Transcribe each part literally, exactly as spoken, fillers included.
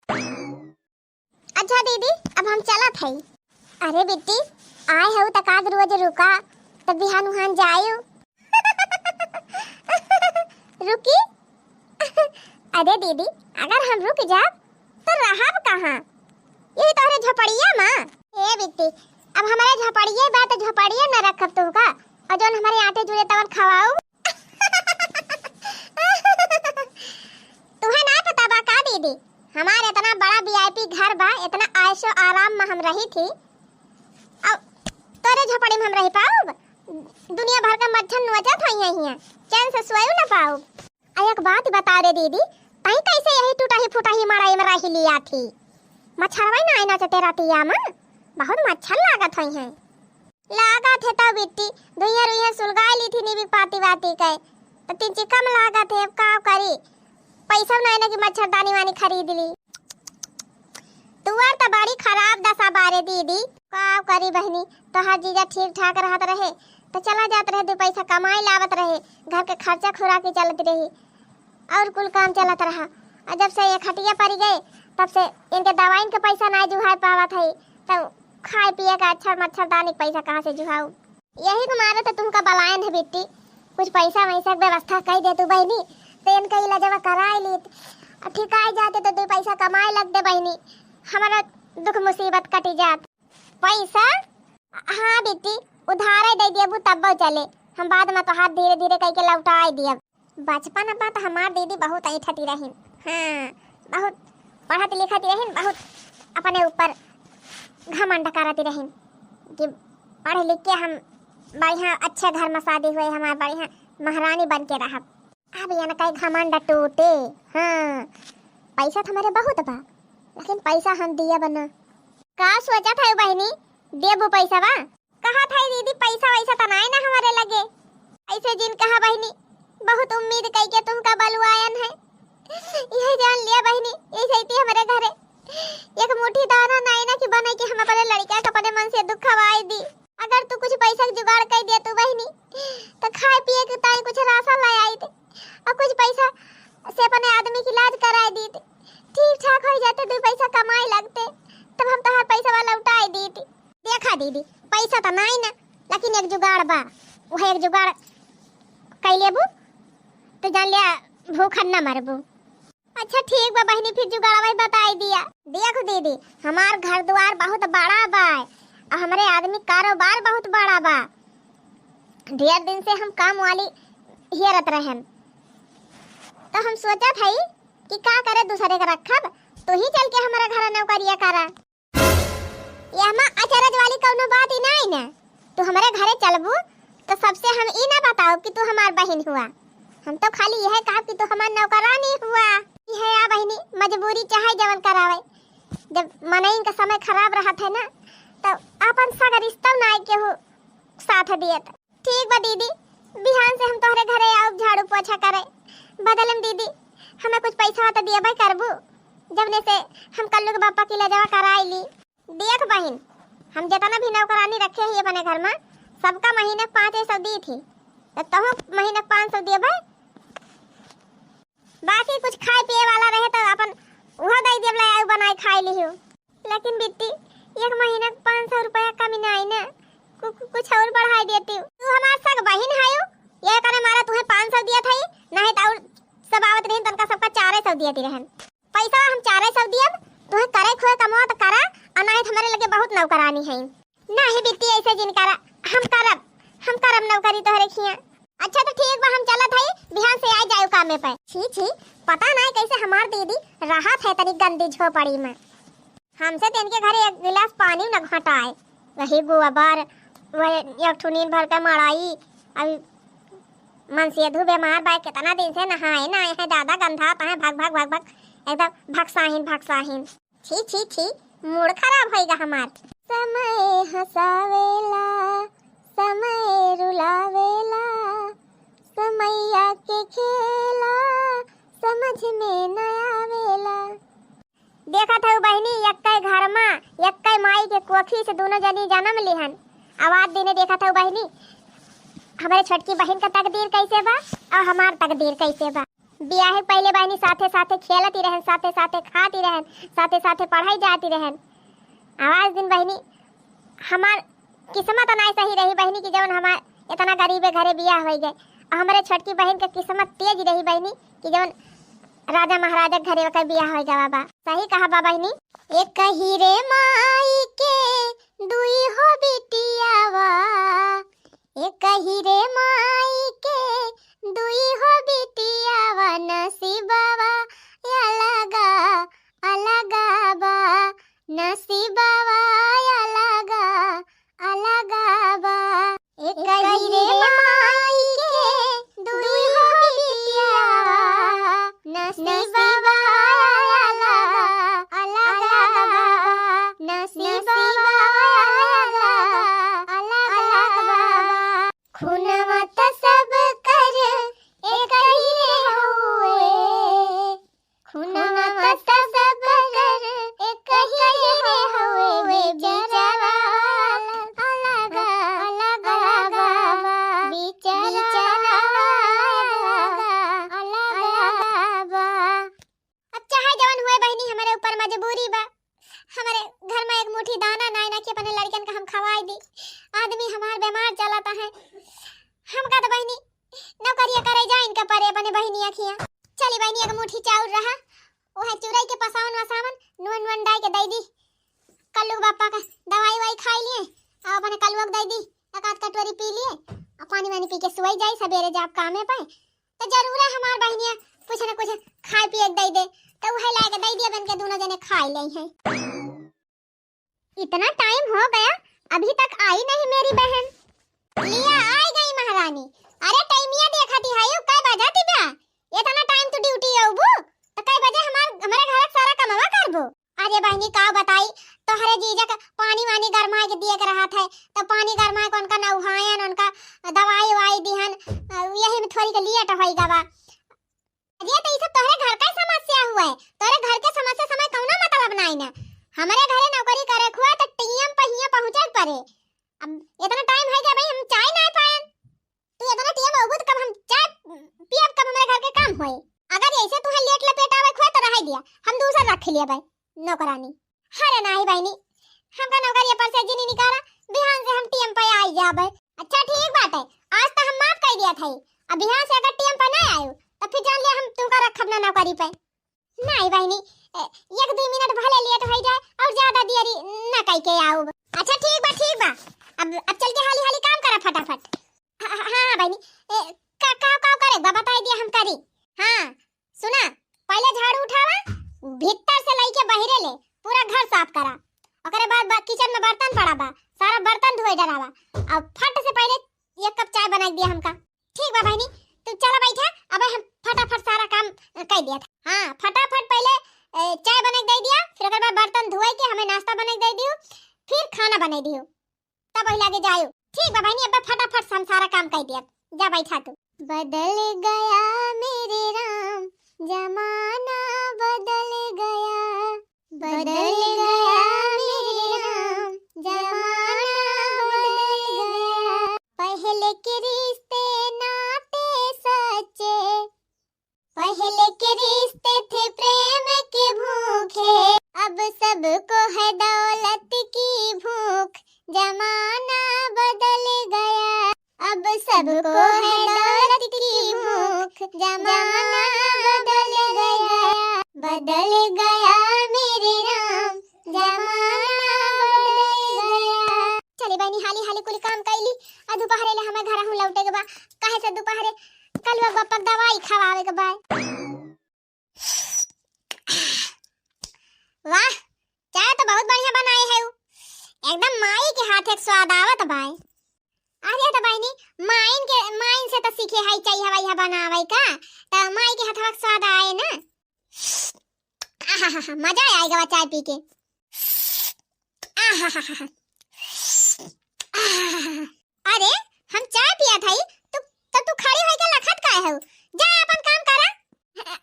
अच्छा दीदी, अब हम चलत हई। अरे बिट्टी, आए हऊ त काज रोज रुका, त बिहान उहान जायू। रुकी? अरे दीदी, अगर हम रुक जाब, त रहब कहाँ? यही तोहरे झोपड़िया मा। ए बिट्टी, अब हमारे झोपड़िए बा, त झोपड़िए न रखब तू का? और जौन हमारे आटे जुड़े तवन खवाऊ। तुहे ना पता बा का दीदी, हमार इतना बड़ा वीआईपी घर बा, इतना आयशो आराम में हम रही थी, अब तोरे झोपड़ी में हम रह पाऊब? दुनिया भर का मच्छर नोचत होई है हियां, चैन से सोयू ना पाऊब। आ एक बात बता रे दीदी, तई कैसे यही टूटही फुटही मड़ई में रह लिया थी? मच्छरवा ना आईना चटे रतिया में, बहुत मच्छर लागत होई है। लागत है तब बिट्टी, दुइया रुइया सुलगाई ली थी नीबी पाती वाती के, तो तिनची कम लागत है, अब का करी, पैसा नहीं ना कि मच्छरदानी वानी खरीद ली। तुअर तो बड़ी खराब दशा बारे दीदी, का करी बहनी, तोहार जीजा ठीक ठाक रहत रहे, तो चला जात रहे, दो पैसा कमाई लावत रहे, घर के खर्चा खुराकी चलत रही। और कुल काम चलत रहा। और जब से ये खटिया पड़ी गए, तब से इनके दवाइन के पैसा नाई जुहाए पावत है, तब खाए पिए का अच्छा मच्छरदानी के पैसा कहाँ से जुहाऊ? यही के मारे तो तुमका बलायन है बिट्टी, कुछ पैसा वैसा के व्यवस्था कर दे तू बहनी, तो इनका इलाजवा कराए ली, और ठिकाए जाते तो दो पैसा कमाए लगते बहनी, हमारा दुख मुसीबत कटी जात। पैसा? हाँ बिट्टी, उधारे दे दियबू तब्बो चले, हम बाद में तोहार धीरे धीरे कह के लौटाए दियब। बचपन में तो हमार दीदी बहुत ऐठती रहिन। हाँ, बहुत पढ़त लिखत रहिन, बहुत अपने ऊपर घमंड करत रहिन कि पढ़ लिख के हम बढ़िया अच्छे घर में शादी हुए, हमार बढ़िया महारानी बन के रहब। अब यन कई घमंड टूटे। हाँ, पैसा तो हमारे बहुत बा, लेकिन पैसा हम दिया बना। का सोचत है बहनी, देबू पैसा बा? कहा था दीदी, पैसा वैसा तो नाई ना हमारे लगे। ऐसे जिन कहा बहनी, बहुत उम्मीद कई के तुमका बलुआयन है। यह जान लिया बहनी, ये जैती हमारे घरे एक मुट्ठी दाना नाई ना कि बने कि हम अपने लड़का के अपने मन से दुख खवाई दी। अगर तू कुछ पैसा के जुगाड़ कर दे तू बहनी, तो खाए पिए के ताई कुछ राशन ले आई थे, और कुछ पैसा से अपने आदमी की इलाज कराए दी थे। ठीक ठाक हो जाते, दो पैसा कमाए लगते, तब हम तोहार पैसा वाला लौटाए दी थे। देखा दीदी, पैसा तो नाई ना, लेकिन एक जुगाड़ बा। वह एक जुगाड़ कई लेबू, तो जान लिया भूखन ना मरबू। अच्छा ठीक बा बहनी, फिर जुगाड़वा ही बताई दिया। देख दीदी, हमार घर द्वार बहुत बड़ा बा, और हमरे आदमी कारोबार बहुत बड़ा बा। ढेर दिन से हम काम वाली हेरत रहन, तो हम सोचत हई कि का करे दूसरे के रखब, तू ही चल के हमारा घर नौकरिया करा। यहमा अचरज वाली कौनो बात ही नाई ना। तू हमरे घरे चलबू तो सबसे हम ई ना बताओ कि तू हमार बहिन हुआ। हम तो खाली यह कहब कि तू हमार नौकरानी हुआ। यह आ बहिनी, मजबूरी चाहे जवन करावे, जब मनइन का समय खराब रहत है ना, तो अपन सग रिश्ता ना केहू साथ दियत। ठीक बा दीदी, बिहान से हम तोहरे घरे आउब झाड़ू पोछा करे। बदले में दीदी, हमें कुछ पैसा तो दियबे करबू, जवने से हम कल्लू के बापा की लजवा कराई ली। देख बहिन, हम जितना भी नौकरानी रखे ही अपने घर में, सबका महीने पाँच सौ दी थी, तो तहु महीने पाँच सौ दियबे। बाकी कुछ खाए पिए वाला रहे तो अपन उहो दे दियब, ले आउ बनाए खाए लिहू। लेकिन बिट्टी, एक महीना के पाँच सौ रुपया कमी ना आई ना, कु-, कु-, कुछ और बढ़ाई देती। तू हमार सग बहिन हायू, ये करे मारा तुहे पाँच सौ दिया था, नहीं तो और सब आवत रही तनका सबका चार सौ दिया थी रहन। पैसा हम चार सौ दियब, तुहे करे खोए कमवा तो करा, और नहीं तो हमारे लगे बहुत नौकरानी है। नहीं बिट्टी, ऐसे जिन करा, हम करब, हम करब नौकरी तोहरे खिया। अच्छा तो ठीक बा, हम चलत हई, बिहान से आ जाओ कामे पे। छी छी, पता नहीं कैसे हमार दीदी रहत है तनी गंदी झोपड़ी में। हमसे तो इनके घरे एक गिलास पानी न घटाए, वही गोबर, वही एक ठुनीन भर के मड़ाई। अभी मनसेधु बीमार बा, कितना दिन से नहाए ना आए हैं, ज्यादा गंधात हैं, भग भग भग भग, एकदम भक्साहिन भक्साहिन। छी छी छी, मूड खराब होइगा हमार। समय हंसावेला, समय रुलावेला, समैया के खेला समझ में न आवेला। देखत हऊ बहिनी, यक्कै घर मा यक्कै माई के कोखी से दुनो जनी जनम लिहन। अब आज दिने देखत हऊ बहिनी, हमरे छोटकी बहिन का तकदीर कैसे बा और हमार तकदीर कैसे बा। बियाहे पहिले बहिनी साथे साथे खेलती रहन, साथे साथे खाती रहन, साथे साथे पढ़ाई जाती रहन। आवाज दिन बहिनी हमार किस्मत नाई सही रही बहिनी कि जवन हमार इतना गरीबे घरे बियाह होई गए। और हमरे छोटकी बहिन के किस्मत तेज रही बहिनी कि जवन राजा महाराजा के घरे ओकर बियाह होई गवा बा। सही कहा बा बहिनी। एक ही रे माई के दुई हो बिटियावा, एक ही रे माई के दुई हो बिटियावा, नसीबवा अलगा अलगा बा, नसीबवा अलगा अलगा बा। एक ही रे माई के दुई हो बिटियावा, नसीबवा अलगा अलगा बा, नसीबवा अलगा अलगा बा। खुनवा त सब कर एक ही रे हउए, खुनवा त सब कर एक ही रे हउए, बिचारा अलगा अलगा बा, बिचारा अलगा अलगा बा। अब चाहे जवन हुए बहिनी, हमरे ऊपर मजबूरी बा। हमरे घर में एक मुट्ठी दाना नाई ना कि अपने लड़कन का हम खवाई दी। आदमी हमार बीमार चलत है। हमका तो बहिनी नौकरिया करे जाए इनका परे अपने बहिनी अखियाँ। चली बहिनी, एक मुट्ठी चाउर रहा, ओहे चुरई के पसावन वसावन नून वून डाई के दई दी। कल्लू के बापा का दवाई वाई खाई लिए, आ अपने कल्लुआ के दई दी, एक आध कटोरी पी लिए, आ पानी वानी पी के सुई जाई, सबेरे जाब कामे पे। तो जरूर है हमार बहिनिया कुछ न कुछ खाए पिए के दई दे, तो उहे लाए के दई दिया बन के दोनों जने खाई ले हैं। इतना टाइम हो गया, अभी तक आई नहीं मेरी बहन। लिया, आई गई महारानी। अरे टाइमिया देखती है, यू कै बजा ती बा? इतना टाइम तू ड्यूटी अउबू, तो कै बजे हमार, हमारे घर का सारा कमवा करबू? अरे बहिनी का बताई, तोहरे जीजा के पानी वानी गरमाए के दिए के रहत है, तो पानी गरमाए के उनका नउहायन, उनका दवाई वाई दिहन, यही में थोड़ी के लेट होई गवा। अरे तो ई सब तोहरे घर का ही समस्या हुआ है, तोहरे घर के समस्या समय कौनो मतलब नाई ना। हमरे घरे नौकरी करे खुआ तो टीएम पे हियाँ पहुँचे के पड़े। अब इतना टाइम है गया भाई, हम चाय ना पायन। तू इतना टीएम होबू तो कब हम चाय पियब, कब हमरे घर के काम होए? अगर ऐसे तुहे लेट लपेट आवे खुआ तो रह दिया, हम दूसर रख लिए भाई नौकरानी। अरे नाही बहिनी, हमका नौकरिया पर से जिनी निकाला, बिहान से हम टीएम पे आई जाबे। अच्छा ठीक बात है, आज तो हम माफ कर दिया था, अब बिहान से अगर टीएम पे ना आयो तो फिर जान लिया हम तुमका रखब ना नौकरी पे। नाही बहिनी, ए, एक दुई मिनट भले लेट हो जाए और ज्यादा देरी ना कई के आउब। अच्छा ठीक बा, ठीक बा, अब, अब चल के हाली हाली काम करा फटाफट। हाँ, हाँ, हाँ, बहिनी, ए, का, का, का करे बा बताई दिया हम करी। हाँ, सुना, पहले झाड़ू उठावा, भीतर से लइके बहिरे ले पूरा घर साफ करा। ओकरे बाद बा, किचन में बर्तन पड़ा बा, सारा बर्तन धोए डरावा। अब फट से पहले एक कप चाय बनाई दिया हमका। ठीक बा बहिनी, तू चला बैठा, अब हम फटाफट सारा काम, अ, कर दिया था। हाँ, फटाफट पहले, अ, चाय बनाई दे दिया, फिर ओकर बाद बर्तन धोए के हमें नाश्ता बनाई दे दियो, फिर खाना बनाई दियो। तब वही लागे जायो। ठीक बा बहिनी, अब फटाफट से हम सारा काम कर दिया। जा बैठा तू। बदल गया मेरे राम, जमाना बदल गया। बदल गया मेरे राम, जमाना बदल गया। पहले के रिश्ते नाते सच्चे, पहले के रिश्ते थे प्रेम के भूखे, अब सबको है दौलत की भूख, जमाना बदल गया। अब सबको है दौलत की भूख, जमाना बदल गया। बदल गया मेरे राम, जमाना बदल गया। चली बहिनी, हाली हाली कुल काम कैली, आ दोपहरे ले हमें घर हूँ लौटे के बा, काहे से दोपहरे कलुआ बप्पा के दवाई खवावे के बा। वाह, चाय तो बहुत बढ़िया बनाए है उ, एकदम माई के हाथ एक स्वाद आवत बाय। अरे तो बहिनी, माइन के, माइन से तो सीखे है चाय हवा यह बनावे का, तो माई के हथवा के स्वाद आए ना। आहा, मजा आ गवा चाय पी के। आहा, आहा। अरे, हम चाय पिया था, तू, तो तू खड़ी होके लखत काहे हो? जा अपन काम करा।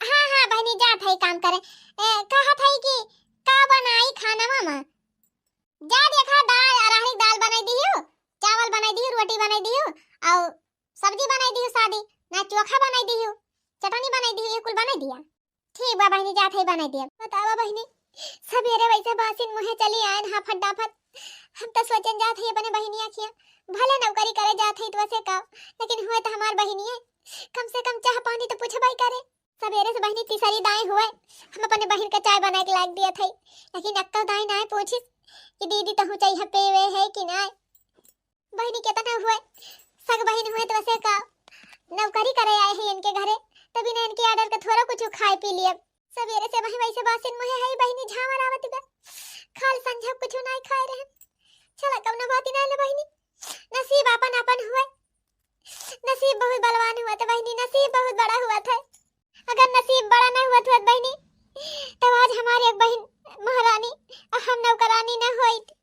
हाँ, हाँ, बहिनी, जा था काम करे। ए, कहा था कि का बनाई खाना मामा? जा देखा, दाल, अरहर की दाल बनाई दियो, चावल बनाई दियो, रोटी बनाई दियो, और सब्जी बनाई दियो सादी, ना चोखा बनाई दियो, चटनी बनाई दियो, ये कुल ठीक बा बहिनी, जात हई बनाई दिया। बतावा बहिनी, सबेरे वैसे बासिन मुँहे चली आयन हा फटाफट। हम त सोचन जात हई अपने बहिनिया खिया, भले नौकरी करे जात हई तो से का, लेकिन हुए त हमार बहिनिये, कम से कम चाह पानी त पूछबई करे। सबेरे से बहिनी तीसरी दाई हुए, हम अपने बहिन का चाय बनाए के लाग दिया थई, लेकिन अक्का दाई नाय पूछिस कि दीदी तहु चाय पीवे है कि नाय। बहिनी केतना हुए, सग बहिन हुए तो वसे का नौकरी करे आए हैं इनके घरे, तभी ना इनके order का थोड़ा कुछ खाए पी लिए। सबेरे से वही वैसे बासिन मुँहे है बहिनी, झावर आवत बा, खाल संझा कुछ नाय खाए रहन। चला कौनो बात नाय ले बहिनी, नसीब आपन आपन हुए। नसीब बहुत बलवान हुआ था बहिनी, नसीब बहुत बड़ा हुआ था। अगर नसीब बड़ा ना हुआ था बहिनी, तब आज हमारी एक बहिन महारानी और हम नौकरानी ना होइत।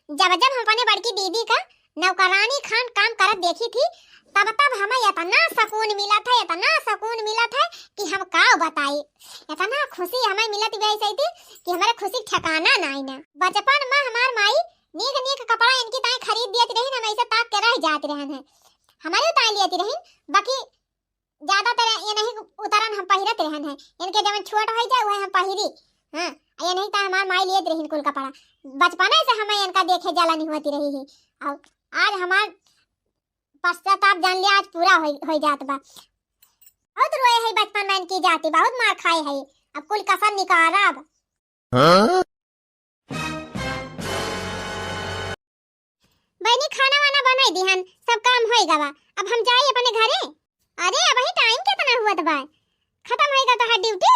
जब जब हम अपने बड़की दीदी का नौकरानी खान काम करत देखी थी, तब तब हमें इतना सुकून मिला था, इतना सुकून मिला था कि हम का बताई। इतना खुशी हमें मिलत वैसे थी कि हमारे खुशी ठिकाना नाई ना। बचपन में हमार माई नीक नीक कपड़ा इनकी ताई खरीद दियत रही, हम ऐसे ताक के रह जात रहन है। हमारे ताई लियत रही, बाकी ज्यादातर ये नहीं उतरन हम पहिरत रहन है। इनके जवन छोट होई जाए वह हम पहिरी। हाँ, ये नहीं तो हमार माई लियत रही कुल कपड़ा। बचपने से हमें इनका देखे जलन होती रही है। और आज हमार पश्चाताप जान लिया, आज पूरा होई, होई जात बा। बहुत रोए है बचपन में इनकी जाति, बहुत मार खाए है। अब कुल कसर निकालब। हाँ? बहिनी, खाना वाना बनाई दिहन, सब काम होई गवा। अब हम जाई अपने घरे। अरे, अबही टाइम कितना हुआ बा? खत्म होई गा तोहार ड्यूटी?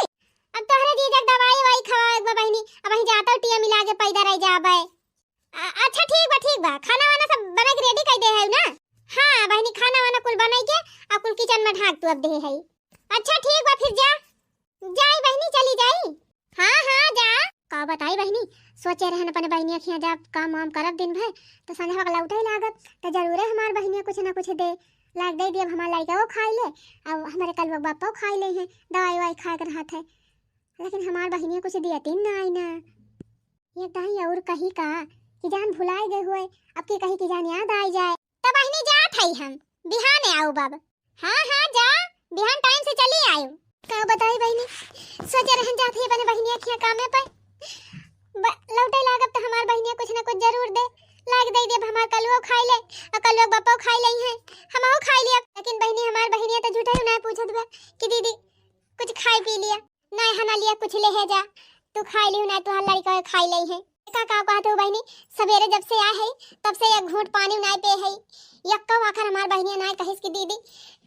अब तोहरे जीजा के दवाई वाई खवावे के बा बहिनी, अबही जाता टिया मिला के पैदा रह जाबे। अ-, अच्छा ठीक बा, ठीक बा, खाना वाना सब बना के रेडी कर दे है ना? हाँ बहिनी, खाना वाना कुल बनाई के आ कुल किचन में ढाक तू अब दे है। अच्छा ठीक बा, फिर जा। जाई बहिनी, चली जाई। हाँ, हाँ, जा। का बताई बहिनी, सोचे रहन अपने बहिनिया खिया जब काम वाम करब दिन भर, तो संझा वक्त लौटे लागब, तो जरूरे हमार बहिनिया कुछ ना कुछ दे, लाग दे दियब, हमार लड़का वो खाई ले, अब हमारे कल बापा खाई ले हैं, दवाई वाई खाए के रहत है, लेकिन हमार बहिनिया कुछ दियती ना आई ना। ये दाई और कही का कि जान भुलाए गए हुए, अब की कही कि जान याद आई जाए। तब बहिनी जात है हम, बिहाने आऊ बाबा। हाँ, हाँ, जा, बिहान टाइम से चली आयो। का बताई बहिनी, सोचे रहन जात ही अपने बहिनिया खिया कामे पे। ब-, लौटे लागब तो हमार बहिनिया कुछ ना कुछ जरूर दे। लाग दे देब, हमार कलुओ खाई ले, और कलुओ बप्पो खाई ले हैं, हमहू खाई लिया। लेकिन बहिनी, हमार बहिनिया तो झूठा ही ना पूछत बा कि दीदी कुछ खाई पी लिया। नहीं हना लिया कुछ ले है जा, तू खाई लियो, नहीं तुहार लड़का खाई ले है। का, का कहत हो बहिनी, सवेरे जब से आए है, तब से एक घूंट पानी नाय पे है। यक्का आखर हमार बहिनिया नाय कहिस कि दीदी,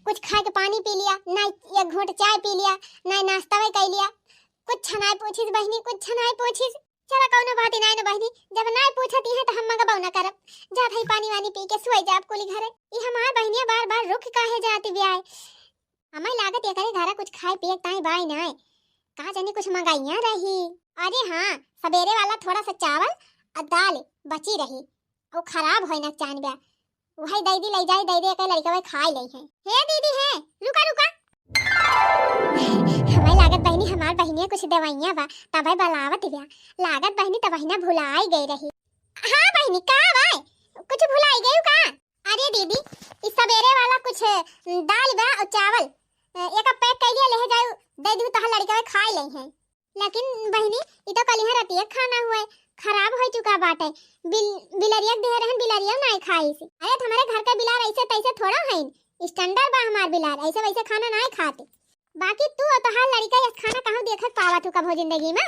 कुछ खाए के पानी पी लिया, नाय एक घूंट चाय पी लिया, नाय नाश्ता वे कर लिया। कुछ नाय पूछिस बहिनी, कुछ नाय पूछिस। चला कौनो बात नाय न बहिनी, जब नाय पूछती है तो हम मंगबो न करब। जा भाई पानी वानी पी के सोए जाब कुली घरे। ई हमार बहिनिया बार बार रुक काहे जाती ब्याय? हमें लागत एकरे घरा कुछ खाए पिए के ताई बाय नाय। का जानी कुछ मंगाइया रही। अरे हाँ, सवेरे वाला थोड़ा सा चावल और दाल बची रही, वो खराब होए ना चान ब्या, वही दे दी, ले जाई, दे दे के लड़का वही खाए ले है। हे दीदी, हे रुका, रुका। हमें लागत बहिनी, हमार बहिनिया कुछ दवाइयाँ बा, तबे बलावत ब्या। लागत बहिनी तबहिना भुलाई गई रही। हाँ बहिनी, का बा? कुछ भुलाई गई का? अरे दीदी, ई सवेरे वाला कुछ, उम, दाल बा और चावल, अ, एका पैक कर लिया, ले जाओ, दे दू, तोहार लड़का खाए ले हैं। लेकिन बहिनी, ई तो कल यहाँ रतिया खाना हुआ है, खराब हो चुका बाटे। बिल-, बिलरिया के दे रहन, बिलरिया नाय खाइस। अरे, तो हमारे घर का बिलार ऐसे तैसे थोड़ा है, स्टैंडर्ड बा हमार बिलार, ऐसे वैसे खाना नाय खाते। बाकी तू और तोहार लड़का ये खाना कहाँ देखत पावत हो कभो जिंदगी में?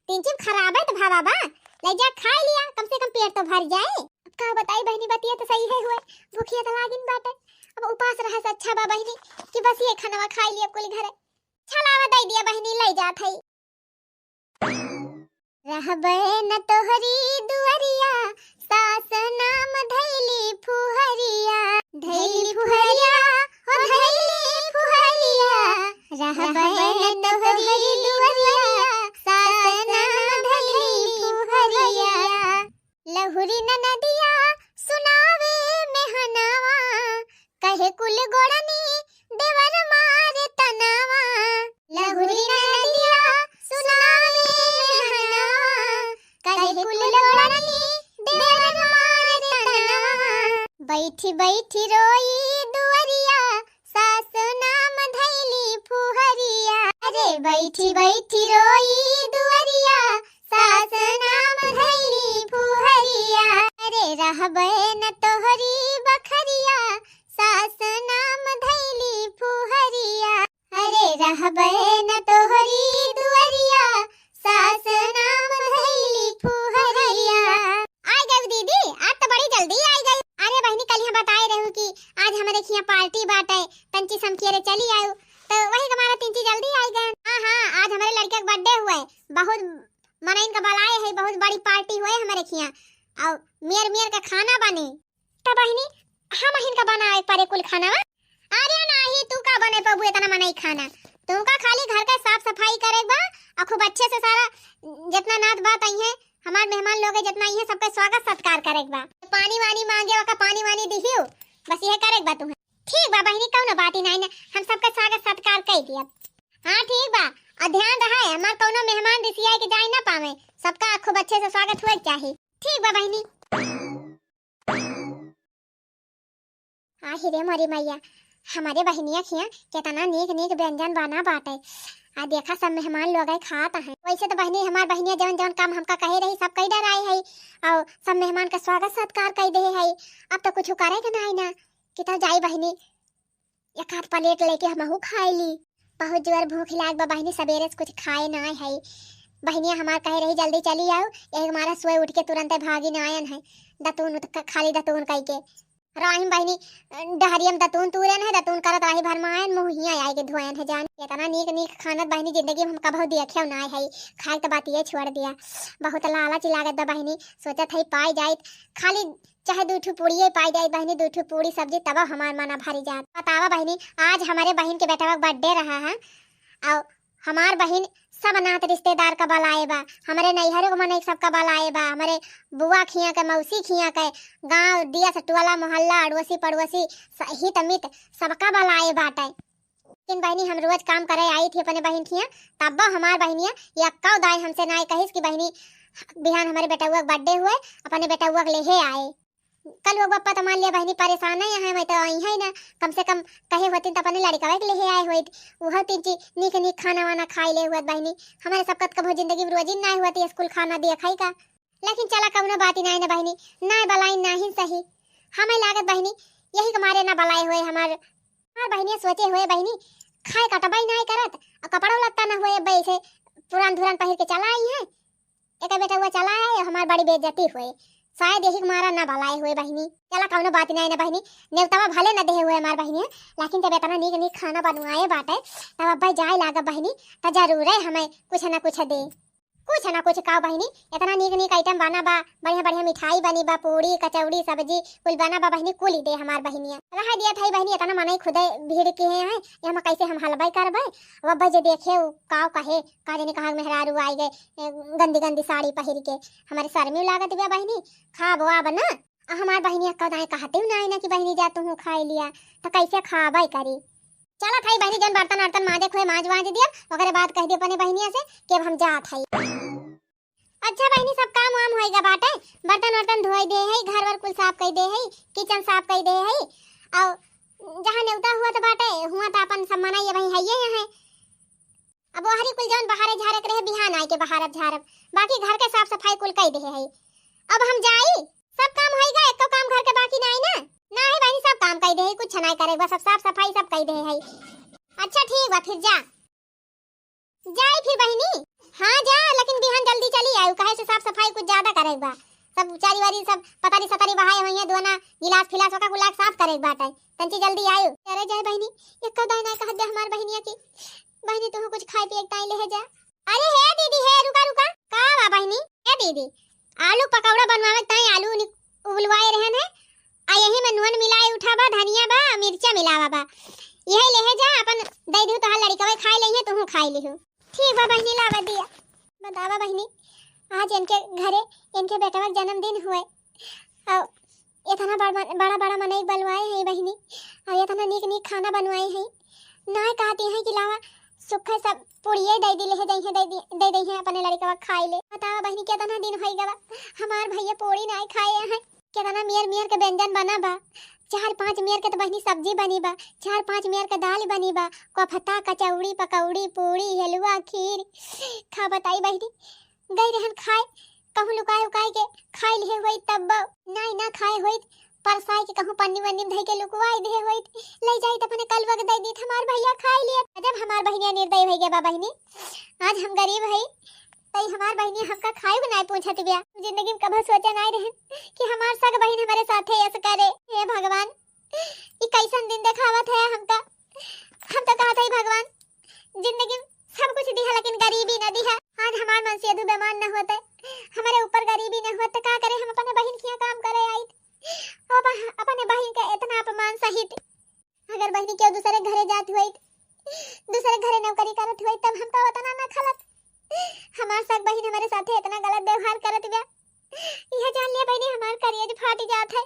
तीन चीज खराब है तो भावा बा, ले जा खाए लिया, कम से कम पेट तो भर जाए। अब का बताई बहिनी, बतिया तो सही है हुए, भूखिया तो लागिन बाटे। अब उपास रहे से अच्छा बा बहिनी कि बस ये खानवा खाए लिया कुल घरे। चलावा दे दिया बहिनी, ले जात है। रहबे न तोहरी दुअरिया, सास नाम धैली फुहरिया। धैली फुहरिया, हो धैली फुहरिया। रहबे न तोहरी दुअरिया, सास नाम धैली फुहरिया। लहुरी ननदिया सुनावे मेहनवा, कहे कुल गोड़नी देवर मारे तनवा। लहुरी ननदिया सुनावे मेहनवा, कहे कुल गोड़नी देवर मारे तनवा। बैठी बैठी रोई दुअरिया, सास नाम बैठी बैठी रोई दुअरिया, सास नाम धैली फुहरिया। अरे रहबे न तोहरी बखरिया, सास नाम धैली फुहरिया। अरे रहबे न तोहरी दुअरिया, सास नाम धैली फुहरिया। आइ गयू दीदी, आज तो बड़ी जल्दी आइ गयू। अरे बहिनी, कलिहाँ बताए रहू कि आज हमरे खियाँ party बाटे, तंची समकियरे चली आयू, तो वही के मारे तंची जल्दी आइ गए। हाँ हाँ, आज हमरे लड़के के birthday हुए, बहुत मनइन का बलाए है, बहुत बड़ी party हुए हमरे खियाँ, अउ मेर मेर का खाना बने। त बहिनी, हमहिन का बनाए परे कुल खाना बा? अरे नाही, तू का बने पबू इतना मनई खाना? तुमका खाली घर का साफ सफाई करे बा, अउ खूब अच्छे से सारा जितना नात बात आई है, हमार मेहमान लोग है जितना आई है, सबका स्वागत सत्कार करे बा। पानी वानी मांगे, ओका पानी वानी दिहियो, बस यह करे बा तुम्हें। ठीक बा बहिनी, कौनो बात ही नाही ना, हम सबका स्वागत सत्कार कर दिया। हाँ ठीक बा, और ध्यान रहे हमार कौनो मेहमान रिसियाए के जाए ना पावे, सबका खूब अच्छे से स्वागत हुए के चाही। ठीक बा बहिनी। आहि रे मोरी मैया, हमरे बहिनिया खिया केतना नीक नीक व्यंजन बना बाटे। आ देखा, सब मेहमान लोग आए खात हैं। वैसे तो बहिनी, हमार बहिनिया जवन जवन काम हमका कहे रही, सब कई डराए है, और सब मेहमान का स्वागत सत्कार कई दे है। अब तो कुछ करे के नाही ना, कि तब जाई बहिनी, एक आध plate लेके हमहू खाए ली। बहुत जोर भूख लाग बा बहिनी, सबेरे से कुछ खाए ना है। बहिनिया हमार कहे रही जल्दी चली आऊ, यही मारा सोए उठ के तुरंते भागी ना आयन है। दतून उत-, ख-, खाली दतून कई के। राहिम बहिनी, डहरियम दतून तूरन है, दतून करत राही भर में आयन, मुँह हियाँ आए के धोयन है जान। इतना नीक नीक खानत बहिनी जिंदगी में हम कभू देखे ना है, खाए तो बातिये छोड़ दिया। बहुत लालच लागत बा बहिनी, सोचत है पाई जाइत, खाली चाहे दू ठू पूड़िये पाई जाई बहिनी, दू ठू पूड़ी सब्जी, तब हमार मना भरी जात। बतावा बहिनी, आज हमरे बहिन के बेटवा के birthday रहा है, और हमार बहिन सब नात रिश्तेदार का बलाए बा, हमरे नैहरे के मनई सबका बलाए बा, हमरे बुआ खिया के, मौसी खिया के, गाँव दिया से टोला मोहल्ला, अड़ोसी पड़ोसी, स-, हित मित सबका बलाए बाटे। लेकिन बहिनी, हम रोज काम करे आई थी अपने बहिन खिया, तब्बो हमार बहिनिया यक्का दाई हमसे नाय कहिस कि बहिनी, बिहान हमरे बेटउआ के birthday हुए, अपने बेटउआ के लेहे आए। कल वो बप्पा तो मान लिया बहिनी परेशान है, यहाँ मैं तो आई है ना, कम से कम कहे होती तो अपने लड़कवा के लेहे आए होइत, वह तीन चीज नीक नीक खाना वाना खाई ले हुआ बहिनी। हमारे सब कत कभो जिंदगी में रोजी ना हुआ थी स्कूल खाना दिया खाई का। लेकिन चला, कउनो बात ही नाही ना बहिनी, ना बलाइन नाही सही। हमें लागत बहिनी, यही के मारे ना बलाए हुए हमार, हमार बहिनिया सोचे हुए बहिनी, खाए कटबाई नाही करत, और कपड़ा लत्ता ना हुए, अब्बे ऐसे पुरान धुरान पहिर के चला आई है। एक बेटउआ चला है, हमार बड़ी बेइज्जती हुए, शायद यही के मारा ना बलाए हुए बहिनी। चला, कउनो बात नाही ना बहिनी, नेवतवा भले ना देहे हुए हमार बहिनी, लेकिन जब इतना नीक नीक खाना बनवाए बाटे, तब अब्बे जाए लागब बहिनी, त जरूर है हमें कुछ ना कुछ दे। कुछ ना कुछ का बहिनी, इतना नीक नीक item बना बा, बढ़िया बढ़िया मिठाई बनी बा, पूड़ी, कचौड़ी, सब्जी, कुल बना बा बहिनी, कुल ही दे हमार बहिनिया। रह दिया था बहिनी, इतना मनई खुदे भीड़ के हैं, ये हम कैसे हम हलवाई करबे? अब अब्बे जे देखे उ का कहे, का जाने कहाँ मेहरारू आई गए, ए, गंदी गंदी साड़ी पहिर के, हमारे शर्मी लागत बा बहिनी, खाब वाब ना। आ हमार बहिनी अक्का दाएं कहते ना आई ना कि बहिनी जा तू खाए लिया, तो कैसे खाबे करी? चला थाई बहिनी, जौन बर्तन अर्तन माजे खोए माज वाज दिया, ओकरे बाद कह दिया अपने बहिनिया से कि अब हम जात हई। अच्छा बहिनी, सब काम वाम होइगा बाटे, बर्तन वर्तन धोई दे है, घर वर कुल साफ कई दे है, kitchen साफ कई दे है, और जहाँ नेवता हुआ तो बाटे, हुआ तो अपन सब मना ये भाई है ये यहाँ। अब ओहरी कुल जौन बहारे झारे के रहे, बिहान आए के बहारब झारब, बाकी घर के साफ सफाई कुल कई दे है। अब हम जाई, सब काम होइगा, एको काम घर के बाकी नाही ना? नाही बहिनी, सब काम कई दे है, कुछ नाही करे बा, सब साफ सफाई सब कई दे है। अच्छा ठीक बा, फिर जा। जाई फिर बहिनी? हाँ जा, लेकिन बिहान जल्दी चली आयु, काहे से साफ सफाई कुछ ज्यादा करे बा। सब चारी वारी सब पतारी सतारी बहाए हुई है, दोना गिलास फिलास ओका कुला के साफ करे बाटे। तंची जल्दी आयु। अरे जाए बहिनी, एको दाई ना कहत दे हमार बहिनिया की, बहिनी तू कुछ खाए पिए के ताई ले जा। अरे हे दीदी, हे रुका रुका, का बा बहिनी? हे दीदी, आलू पकौड़ा बनवावे ताई आलू नि-, उबलवाए रहन है, आ यही में नून मिलाए उठा बा, धनिया बा, मिर्चा मिलावा बा, यही लेहे जा, अपन दे दिहु तोहार लड़िकवे खाए लेहे, तुहू खाए लिहु। ठीक बा बहिनी, लावा दिया। बतावा बहिनी, आज इनके घरे इनके बेटवा के जन्मदिन हुए, और इतना बड़, बड़ा बड़ा मनई बलवाए हैं बहिनी, और इतना नीक नीक खाना बनवाए हैं। ना कहती हैं कि लावा सुखे सब पुड़िये दे दी, लेहे दे, दे दी, दे दे हैं अपने लड़िकवा खाए ले। बतावा बहिनी, कितना दिन होई गवा, हमार भैया पूड़ी ना खाए हैं। कितना मियर मियर के व्यंजन बना बा, चार पाँच मेर के तो बहिनी सब्जी बनी बा, चार पाँच मेर के दाल बनी बा, कोफता, कचौड़ी, पकौड़ी, पूड़ी, हलवा, खीर। का बताई बहिनी, गई रहन खाए, कहूँ लुकाए उकाए के खाए लिहे होई तब। नाई ना खाए होई, परसाए के कहूँ पन्नी वन्नी में धई के लुकवाए दिहे होई, ले जाई त अपने कलवा के दे दीत, हमार भैया खाए लिए। जब हमार बहिनिया निर्दयी हो गया बा बहिनी, आज हम गरीब हई, तई हमार बहिनी हमका खाए के नाई पूछत बिया। जिंदगी में कभो सोचे नाई रहन कि हमार सग बहिन हमारे साथे ऐस करे। हे भगवान, ई कैसन दिन देखावत है हमका। हम तो कहत हई भगवान, जिंदगी में सब कुछ दिहा लेकिन गरीबी न दिहा। आज हमार मनसेधु बीमार न होते, हमारे ऊपर गरीबी न होते, का करे हम अपने बहिन किया काम करे आइत, अब अपने बहिन के इतना अपमान सहित। अगर बहिनी केहू दूसरे घरे जात होइत, दूसरे घरे नौकरी करत होइत, तब हमका उतना ना खलत। हमार सग बहिन हमारे साथे इतना गलत व्यवहार करत बा, यह जान लिया बहिनी हमार करेज फाट जात है।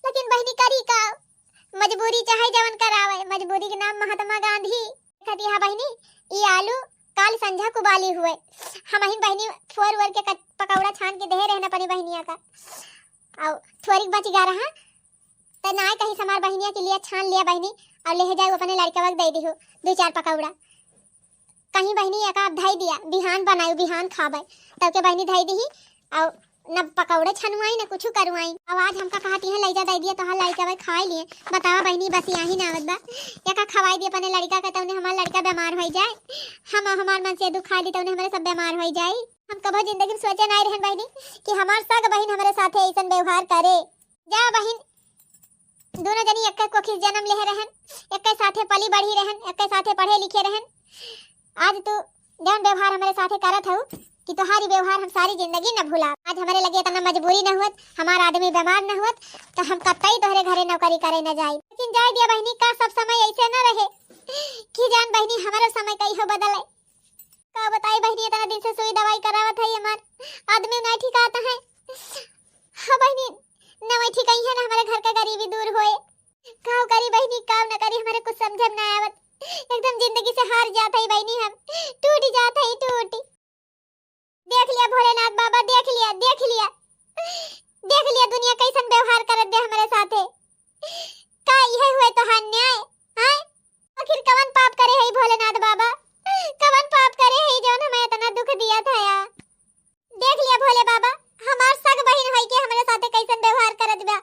लेकिन बहिनी करी का, मजबूरी चाहे जवन करावे, मजबूरी के नाम महात्मा गांधी। कहती, "हाँ बहिनी, ई आलू काल संझा कुबाली हुए, हमहिन बहिनी फोर वोर के कच-, पकौड़ा छान के देहे रहन अपनी बहिनिया का, और थोरिक बच गया रहा, त नाय कहीं हमार बहिनिया के लिए छान लिया बहिनी, और ले जाओ अपने लड़कवा के दे दिहो दो चार पकौड़ा।" कहीं बहिनी एक आध धई दिया, बिहान बनाई, बिहान खाबे, तब के बहिनी धई दिही, और न पकौड़े छनुआई, न कुछ करुआई। अब आज हमका कहती है, "ले जा दे दिया तोहार लड़कवा खाए लिए।" बतावा बहिनी, बस यही ना आवत बा, एका खवाई दिया अपने लड़का के, तौने हमार लड़का बीमार हो जाए, हम हमार मनसेधु खा ली, तौने हमारे सब बीमार हो जाए। हम कभो जिंदगी में सोचे नाई रहन बहिनी कि हमार सग बहिन हमारे साथे ऐसन व्यवहार करे। जा बहिन, दोनों जनी एक्के कोखी से जन्म लेहे रहन, एक्के साथे पली बढ़ी रहन, एक्के साथे पढ़े लिखे रहन। आज तू जौन व्यवहार हमारे साथे करत हऊ कि तोहारी व्यवहार हम सारी जिंदगी न भूला। आज हमारे लगे इतना मजबूरी न हुअत, हमार आदमी बीमार न हुअत, तो हम कतई तोहरे घरे नौकरी करे न जाई। लेकिन जाए दिया बहिनी, का सब समय ऐसे न रहे कि जान बहिनी, हमारो समय कई हो बदले। का बताई बहिनी, इतना दिन से सुई दवाई करावत है, हमार आदमी नहीं ठिकाता है। हाँ बहिनी, न वही ठिकाई है, ना हमारे घर का गरीबी दूर होए। काव करी बहिनी, काव न करी, हमारे कुछ समझ में ना आवत। एकदम जिंदगी से हार जात है बहिनी, हम टूट जात है, टूट। देख लिया भोलेनाथ बाबा, देख लिया, देख लिया, देख लिया दुनिया कैसन व्यवहार करत बे हमारे साथे। का इहे हुए तोहार न्याय? हाँ, आखिर कवन पाप करे है भोलेनाथ बाबा, कवन पाप करे है जौन हमें इतना दुख दिया था यार? देख लिया भोले बाबा, हमार सग बहिन होई के हमरे साथे कैसन व्यवहार करत बा।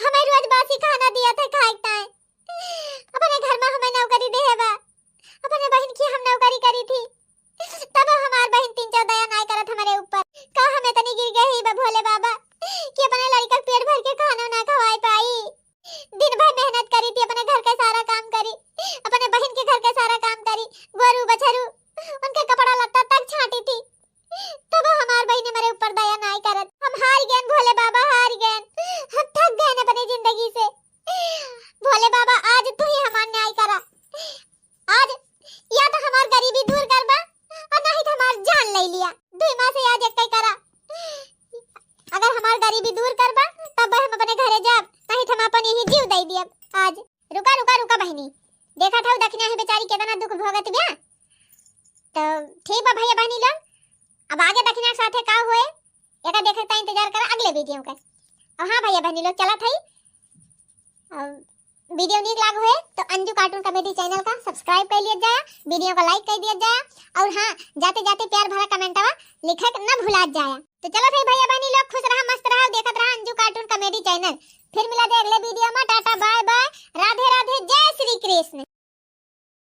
हमें रोज बासी खाना दिया था खाए के ताए। अपने घर में हमें नौकरी देहे बा, अपने बहिन की हम नौकरी करी थी, तब हमार बहिन तीन चार दया नाय करत हमारे ऊपर। का हम इतनी गिर गए ही बा भोले बाबा कि अपने लड़का के पेट भर के खाना ना खवाए पाई? दिन भर मेहनत करी थी, अपने घर के सारा काम करी, अपने बहिन के घर के सारा काम करी, गोरू बछरू उनके कपड़ा लत्ता तक छाटी थी, तब हमार बहिन हमारे ऊपर दया नाय करत। हम हार गए भोले बाबा, हार गए, हम थक गए अपनी जिंदगी से। भोले बाबा, आज तू ही हमार न्याय करा। आज या तो हमार गरीबी दूर करबा, और नहीं तो हमार जान ले लिया। दुई माँ से आज एक करा। अगर हमार गरीबी दूर करबा, तब हम अपने घरे जाब, नहीं तो हम अपन यही जीव दे दियब आज। रुका, रुका, रुका बहिनी, देखा था दखिना है बेचारी कितना दुख भोगत बिया। तो ठीक बा भैया बहिनी लोग, अब आगे दखिना के साथे का हुए, एका देखे का इंतजार करा अगले वीडियो के। और हाँ भैया बहिनी लोग, चला था, अब वीडियो नीक लाग हुए तो अंजू कार्टून कॉमेडी चैनल का सब्सक्राइब कर लिया जाया, वीडियो को लाइक कर दिया जाया, और हाँ, जाते जाते प्यार भरा कमेंटवा लिखे के न भुला जाया। तो चला था भैया बहिनी लोग, खुश रहा, मस्त रहा, देखत रहा अंजू कार्टून कॉमेडी चैनल। फिर मिला जाए अगले वीडियो में। टाटा, बाय बाय, राधे राधे, जय श्री कृष्ण।